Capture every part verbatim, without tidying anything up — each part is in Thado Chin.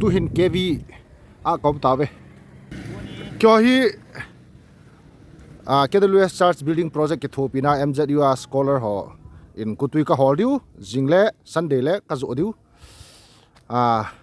Tuhin K V a kom tave. Kyo hi, ah, K W S Church Building Project kithopina M Z U a scholar ho in kutui kahol diu, jing le Sunday le kajo diu. Ah,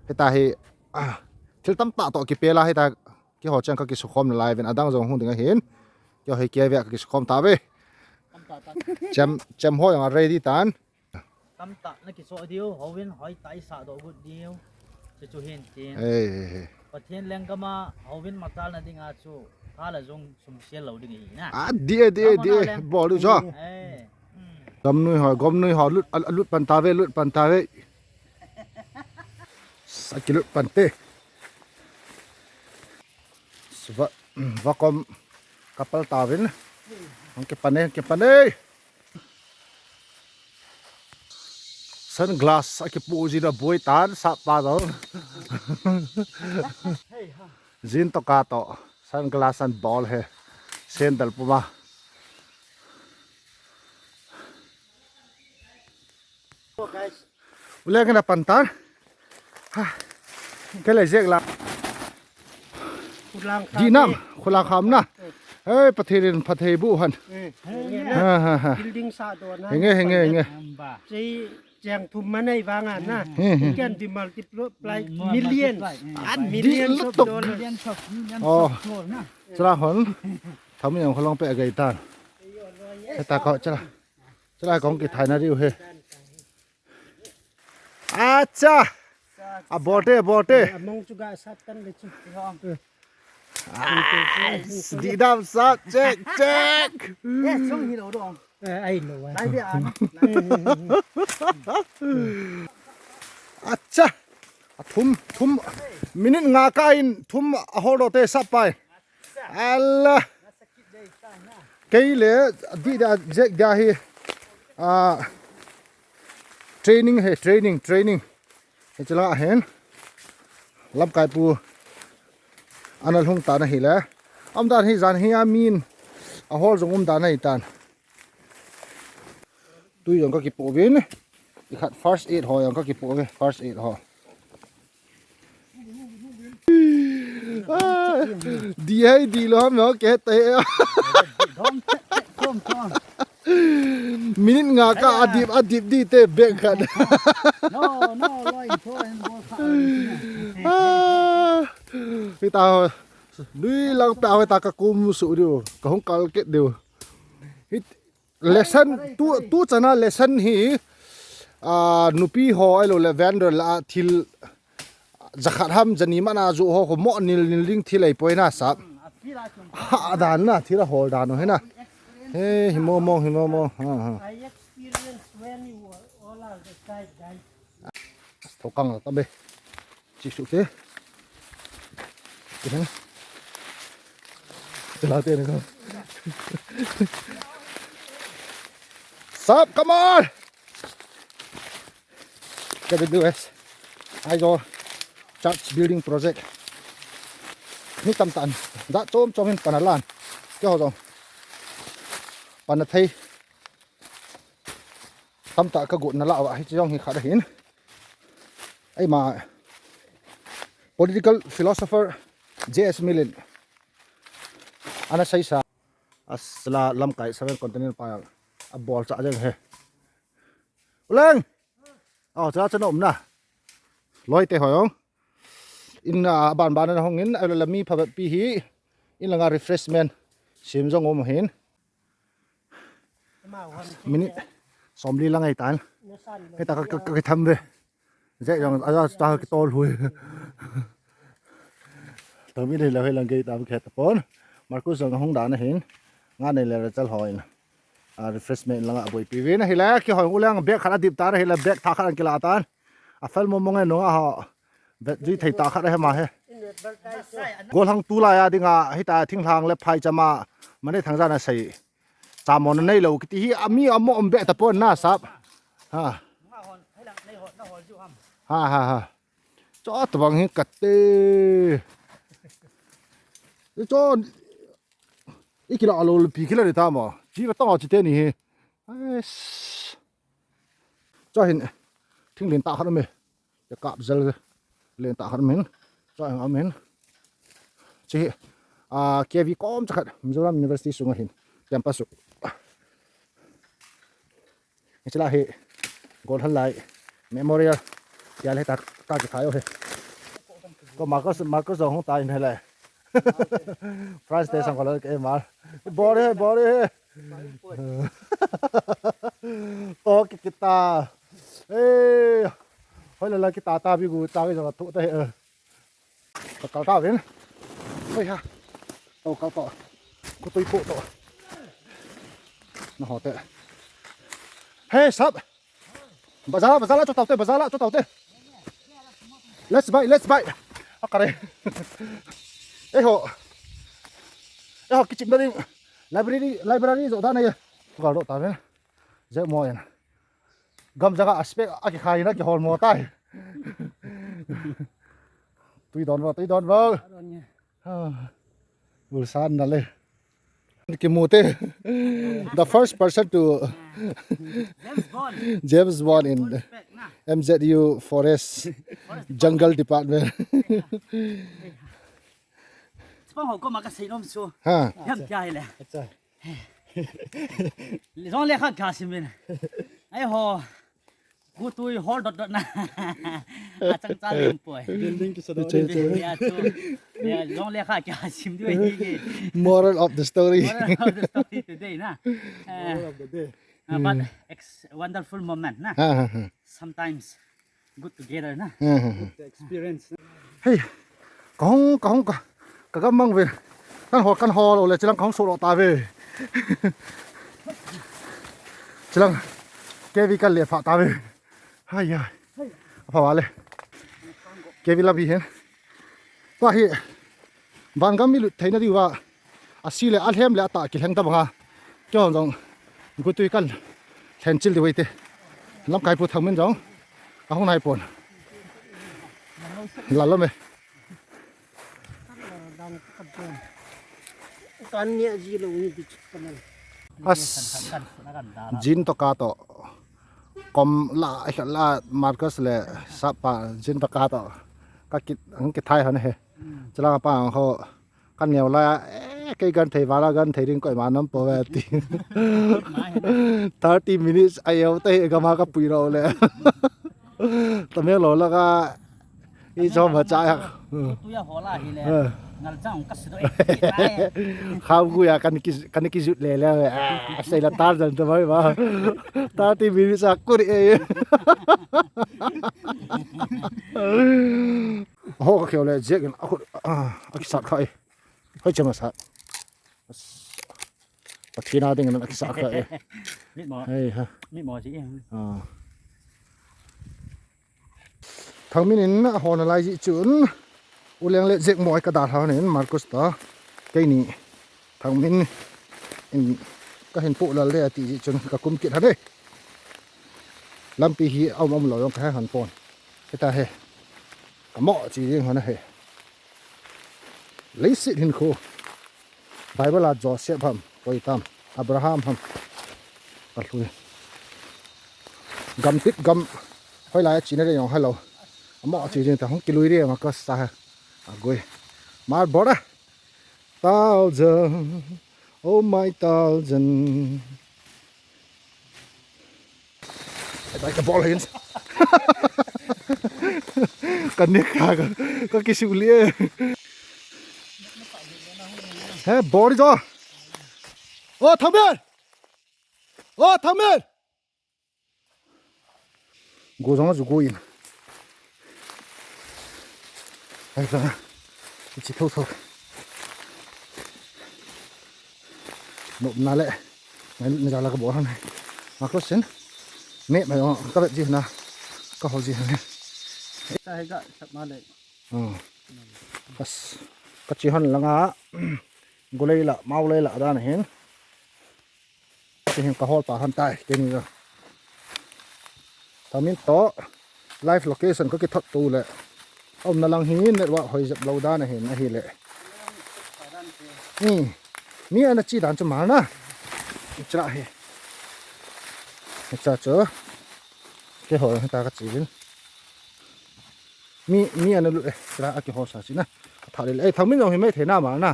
heta hi, ah, thil tamtah toh kipela heta kiho chang kakisukhom nalai uvin adang jong hung ding ahin. Kyo hi K V a kakisukhom tave. Chem, chem ho jong a ready tan. Tamtah nakiso diu, houin hoitah isah doh got diu. Chuchu hin tin. Ei, ei, ei. Pathen lenggam a houin machalna dinga chu pha le jong sum sel lou ding ahi na. Ah, di e, di e, di e. Bol u jo. Eh. Hmm. Gomnui ho, gomnui ho, lut, a, a lut pan tave, lut pan tave. Sa kilut pan te. Sva, vakom kapal tavin. Ang kipan e, ang kipan e. Sunglass akipu jin aboi tan, sap pa jong. Jin toh ka toh. Sunglass an bol he. Sandal puma. Hello, guys. Ule kana pan tan. Ha. Kele jek la. Khulang kha. Di nam, khulang kham na. Eh. Hey, Pathen in phatthei boh hen. Eh. Ha, ha, ha. Building sa doh na. Henge, henge, henge. Sei cheng thum manei vang a na. Hmm, hmm. Can be multiplied millions. Multiply. Ah, millions of dollars. Millions of, millions of dollars na. Oh. Chula hon. Thami ang kholong pe agai tan. Heta ko chula. Chulai kong kithai na diu he. Acha. A bote, bote. Among chu ga sat tan le chu. Ah, di dam sat, check, check. Eh, song hi lo dong. Eh, ai lo. Lai bia an. Acha. A thum, thum. Minute nga ka in thum a hol doh te sap pai. Allah. Kei le, di da, jek da hi. Ah, training he, training, training. He chila hen. Lamkai pu. Ana lhung ta na hi le. Am dan hi jan hi a min. A hol jong um dan hi tan. Tui jong ka kipoh uvin. I khat first aid ho jong ka kipoh uve, first aid ho. Ah, di hai di lo ham ho ke te. Minute nga ka adip, adip di te bek khat. No, no, lo in tho en bol kha. Ah, hita ho. Lui lang pa hita ka kum su diu. Ka hung kal kit diu. Hit Lesson, tu, tu chana lesson hi, ah, nupi ho ahilou le vendor la thil jakhat ham jani mana ju ho ko mo nil nil ding thil ahi poi na sap. Ha dan na, thil ahol dan u hi na. He, hi mo mo, hi mo mo. Ha, ha. I experience when you all are the side guys. Thokang la tabe. Chi su te. Kina. Chila te na ko. Sap, come on. K W S. Aizawl Church Building Project. Mi tamtah in. Jat chom chom in pan alan. Keiho jong. Pan athei. Tamtah ka got na lah uva, hiche jong hi khat ahin. Eima political philosopher J S Mill in ana seisa. Asla lamkai seven continental pa a bol cha jeng he. Uleng. Oh, cha cha na um na. Loi te ho jong. In, ah, ban ban a hung in, a la mi phabep pi hi. In langa refreshment. Sim jong um hin. Minute somli lang ahi tan. Heta ka, ka, ka, ka tham ve. Jek jong, aja ta ka tol hui. Tami le la he lang gei ta khe ta pon. Marcus jong hung dan ahin. Nga nei le Rachel ho in. A refreshment langa boi pi ve na hi la, kihoi u lang bag khat adip tan hi la, bag thah khat an kila tan. A fel mo mo nge nung a ho. Vet jui thei tah khat ahi ma he. Golhang tulai a dinga hita thinglhang le phaicham a mane thangjan a sei. Chamon a neilou kiti hi a mi a mo um be tapon na sap. Ha. Ha, ha, ha. Cho tabang hi kate. Cho i kila lou le pi kila le ta mo. Chi va tong chi te ni hi. Ais. Cho hin. Thinglen tah khat um e. Ka kap jel. Len ta khat min. Cha ang amin. Chi, ah, K V kom cha khat Mizoram University sunga hin campus u. Hiche la hi Golhal lai memorial tia le ta, ta kithai u hi. Ko Marcus, Marcus jong hung ta in hi le. France te sang ko le ke mar. Bore, bore. To ki kita. Eh. Hoi la la kita ta bi gu ta ki jong thu ta he. Ka kal ta vin. Oi ha. To kal to. Ko toi ko to. Na ho te. Hey, sap. Bazar, bazar la chu tau te, bazar la chu tau te. Let's buy, let's buy. A kare. Eh ho. Eh ho, kichim da ding. Library, library jo da na ye. Ko kal do ta vin. Je mo yan. Gam jaga aspect a kikhai na kihol mo tai. Tui don vo, tui don vo. Ulsan na le. Kimu te. The first person to James Bond. James Bond in Respect na. M Z U Forest Forest Jungle Department. Chupang ho ko ma ka sei nom su. Ha. Yam kya le. Acha. Jong le kha kya sim bin. Ai ho. Gu tui hol dot dot na. A chang cha lem poi. Building ki sa do. Che, che. Ya chu. Ya jong le kha kya sim du hi ki. Moral of the story. Moral of the story today na. Moral of the day. Uh, but it's wonderful moment na. Ha, ha, ha. Sometimes good together na. Ha, ha, ha. Good experience. Hey, kahung, kahung ka, ka gam mang ve. Kan hol, kan hol le chilang kahung so lo ta ve. Chilang K V kan le pha ta ve. Hai ya. Pha wa le. K V lam hi hen. Tua hi. Van gam mi lut theina diu va. A si le a lhem le a ta kilheng ta banga. Kei hon jong gutui kan lhen chil diu te. Lamkai pu Thangmin jong ahung nai pon. Lalo me. Kan nia ji lo ni bi chit kan. As. Jin to ka to. Kom la, la Marcus le sapa jin to ka to. Ka kit, ang kithai han he. Chala pa ang ho. Kan neo la, eh, kei kan thei vala kan thei ding koima nam po ve ti. Thirty minutes a eu te gama ka pui ro le. Tame lo la ka i chom ma cha ya. Tu ya hola hi le. Eh. Ngal chang ka sido e. Khau gu ya kan ki, kan ki jut le le. Ah, sei la tar jan to mai ba. Thirty minutes a kuri e. Ho ka kheo le jek in a khu, ah, a kisat kha e. Hoi chama sa. Pathina ding in a kisat kha e. Mit mo. Hei ha. Mit mo ji. Ah. Thangmin in a hon a lai ji chun. U Leng le Jack mo ai ka da hon in Marcus ta. Keini Thangmin in ka hin pu lal le ati ji chun ka kum kit ha de. Lampi hi a um um lo jong ka he han pon. Heta he. Ka mo chi jing hon he. Leiset hin khu. Bible a Joseph ham, koi tam, Abraham ham. Ka hlui. Gam tit gam. Hoi lai a chi na de jong hello. A mo chi jing ta hung kilui de ma ka sa he. A goi. Mar bora. Thousand, oh my thousand. Bai ka bol hin. Ka ne ka, ka, ka kisu lie. He, bol jo. O, Thangmin. O, Thangmin. Go jong a ju go in. Ai ka. Chi tho tho. Nop na le. Ngai ni jala ka bol han. Ma ko sen. Me ma jong ka vet ji na. Ka hol ji na. Ta he ka sap ma le. Hmm. Bas. Ka chi han langa. Gulei la, mau lei la dan hin. Ti hin ka hol ta han tai, keini jo. Thangmin to live location ka kithot tu le. Umna lang hi network hoi jep lo dan ahin, ahile. Hmm. Mi ana chi dan chu mal na. Chira hi. Cha chu. Keiho ta ka chi vin. Mi, mi ana lut e, sira a kihol sa china. Tha le, ei, Thangmin jong hi mai thei na ma na.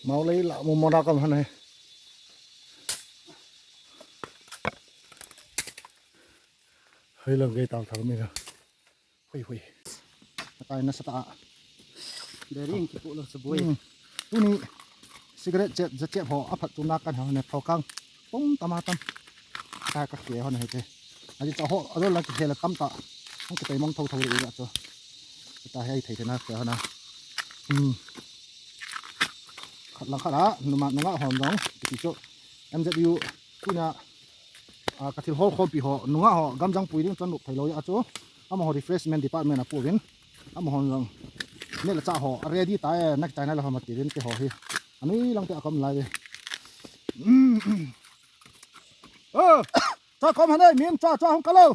Mau lei la mo mo da kam han he. Hei lang gei tang Thangmin jong. Hui, hui. Atai na sa ta. Dering ki pu lo sa boi. Hmm. Tuni cigarette chep, ja chep ho, aphat tum na kan ho ne, phokang. Pum tama tam. Ta ka ke ho ne te. Aji cha ho, alo la ki hela kam ta. Hong ki tai mong thau thau ri ja cho. Ta hei thei te na ke ho na. Hmm. Khat lang khat a, numa, nunga hon jong, ki cho. M Z U, tuna, a, ka thil hol khompi ho, nunga ho, gamjang pui ding chon luk thei lo a chu. Amaho refreshment department a pu vin. Amaho jong. Ne la cha ho, ready ta e, nak chai na la ho ma ti vin te ho hi. Anui lang te a kom lai ve. Oh, cha kom han e, min cha, cha hong ka lo.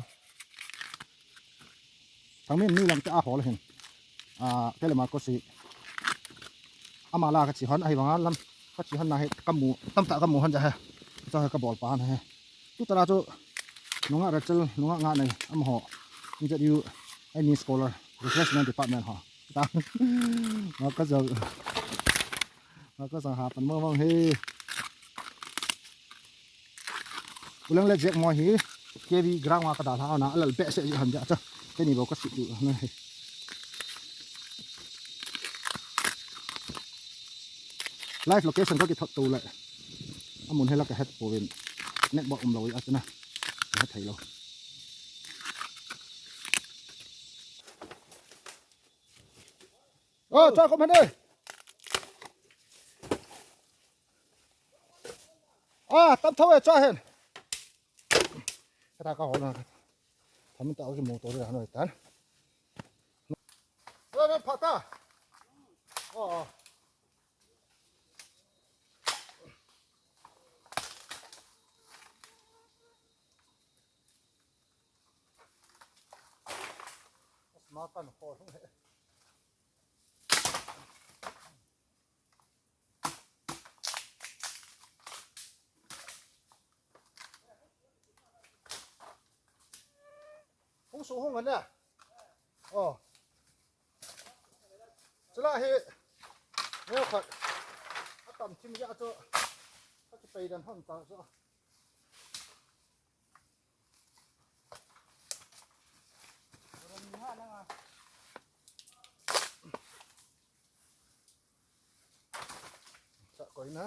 Thangmin ni lang te a hol hin. A, Telemarcos si. Ama la ka chi hon, ahi vanga lam. Ka chi hon na he, ka mu, tam ta ka mu hon ja he. Cha he ka bol pa na he. Tu tara chu, nunga Rachel, nunga nga nei, amaho. Ni ja diu, ai ni scholar, refreshment department ho. Ta. Ma ka ja. Ka sang ha pan mang mang he. Ulang le jek mo hi. K V ground a ka da la na alal be se han ja cha. Ke ni bo ka si tu na he. Live location ka ki thot tu le. Amun he la ka het po vin. Net bo um lo a cha na. Ka het thei lo. Oh, cha kom han e. Ah, tam thau e cha hen. Ka ta ka hol na. Tham ta ki motor le han tan. Oi, oi, pha ta. Oh, oh. Ma kan hol. Hung su hung an a. Oh. Chula hi. Neo khat. A tam thim ya chu. Ka ki pei dan hon ta chu. Sa koi na.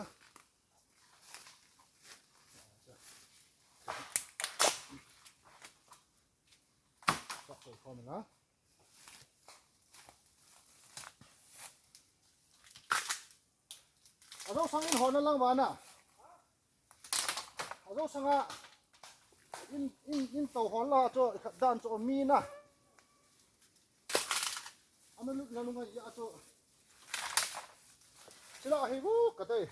Sa koi ko na. Ajo sang in hon lang vana. Ajo sanga in, in, in to hon la cho khat dan cho mi na. Ana lut na nunga ya cho. Sila hi bu ka dei.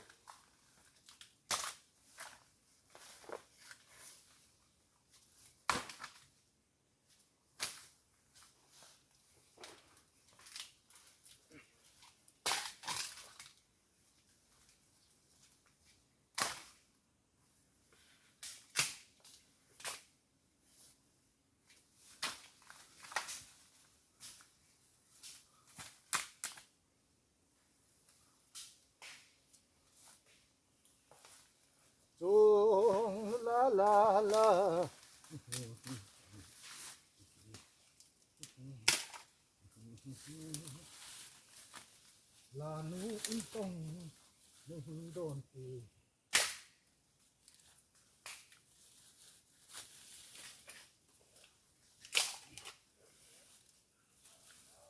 Chung la la la. La nu in tong, nu hun don ti.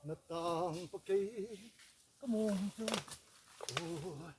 Na tang pa kei ka mong chu. Oi.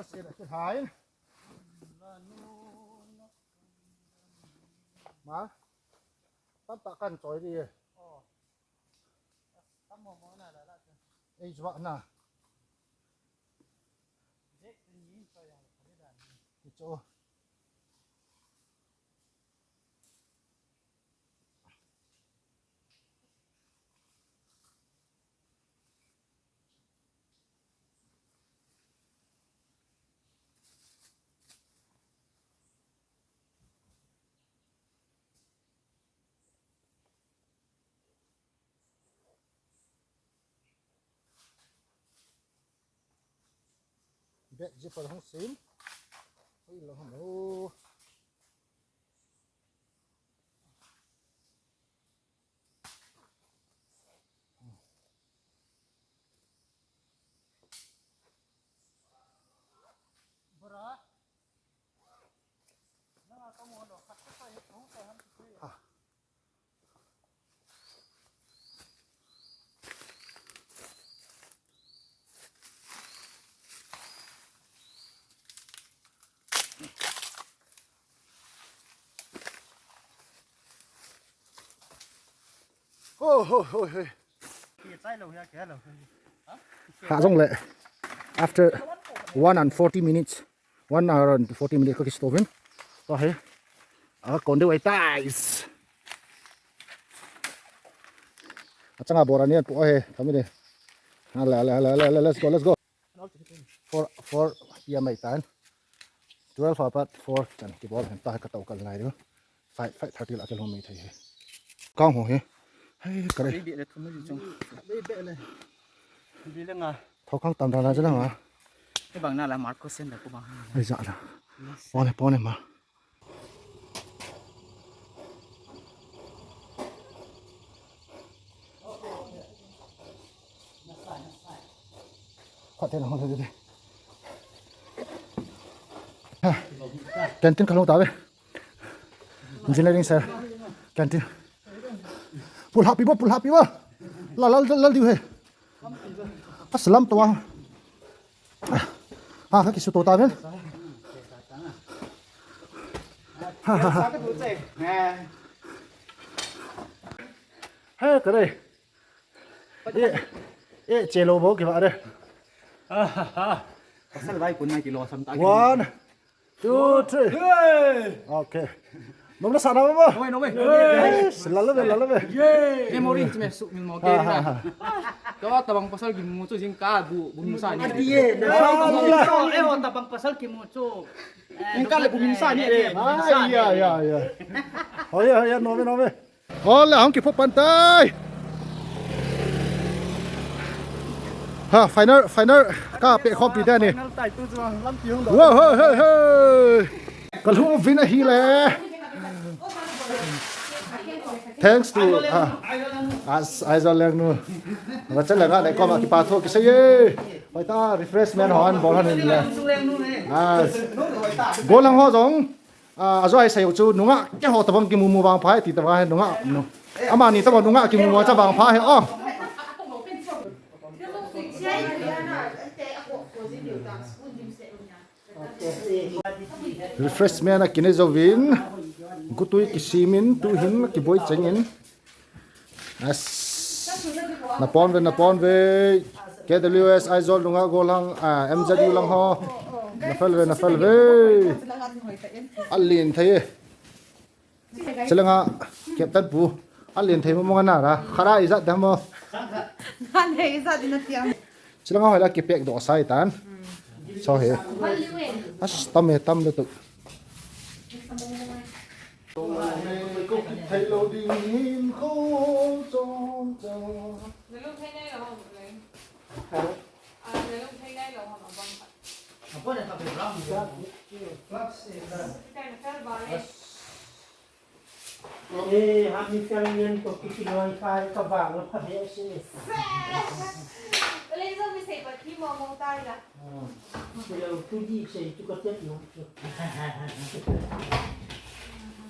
Sila kihai. Ma. Tamtah kan choi di. Ei, jua na. Hichu. Bag zipper hung sim. Ui, lo hung lo. Ho, ho, ho, ho. Ha jong le. After one and forty minutes. One hour and forty minutes ka kistop in. Tua hi. A kon deu ahitai. Achanga bora ni an pu ahi. Kami de. Ale, ale, ale, ale, ale, let's go, let's go. Four, four P M ahitan. Twelve apat four chan kibol hen ta ka tau kal nai diu. Five, five thirty la ka lhung mai thei hi. Kang ho hi. Hei, kare. Bei be le thum le chung. Bei be le. Bi le nga. Thokang tam dan la jala nga. He bang na la Marco sen da ko bang. Ai ja la. Pone, pone ma. Khat te na hon de. Ha. Canteen ka lhung ta ve. Engineering sir. Canteen. Pulha pi bo, pulha pi bo. La, la, la, la diu he. Aslam to wa. Ha, ka kisuto ta ven. Ha, ha, ha. He, kare. E, e, chelo bo ki ba re. Pasal vai kun na kilo sam ta. One, two, three. Hey! Okay. Nom na sa na ba? Noi, noi. Yes, la la ve, la la ve. Ye. Memory me su min mo ke na. To tabang pasal ki mu chu jing ka bu, bu sa ni. Ati ye. Eh, tabang pasal ki mu chu. Jing ka le bu sa ni. Ah, ya, ya, ya. Oh, ya, ya, nom ve, nom ve. Ole, hung kiphop pan tai. Ha, final, final ka pe khom pi te ni. Final tai tu chuan lampi hung do. Wo, ho, ho, ho. Ka lhu vin ahi le. Thanks to, ah, as, Aizawl lengnu. Vacha lenga le koma kipa thu kisei ye. Pai ta refreshment ho an bol han le. As. Golang ho jong. Ah, ajo ai sayo chu nungah keiho tabang kimu mu vang pha e ti tabang he nungah nu. Amani tabang nungah kimu mu cha vang pha he o. Refreshment a kinei jovin, gutui kisimin, tuhin kiboi chengin. As. Napon ve, napon ve. K W S Aizawl nungah golang, ah, M Z U lang ho. Nafel ve, nafel ve. Alin thei e. Chelanga Captain pu. Alin thei mo mo na ra. Khara ijat dam mo. Nan he ijat din atiam. Chelanga hoila kipek do sai tan. So he. As tam he tam le tu. Eh, hami fel ngen to kiki loi kai ka bang lo pha be se. Kalen zo mi sei pa ki mo mo tai la. Silo tu di sei tu ka tet no.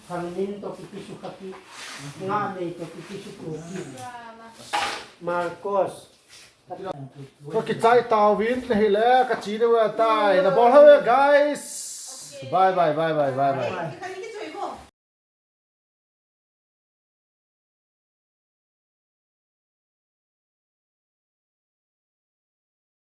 Hangin to kiki su kaki. Nga nei to kiki su koki. Marcos. Ko kichai tauvin le hile, kachi le ve tai. Na bol ho guys. Bye bye bye bye bye bye.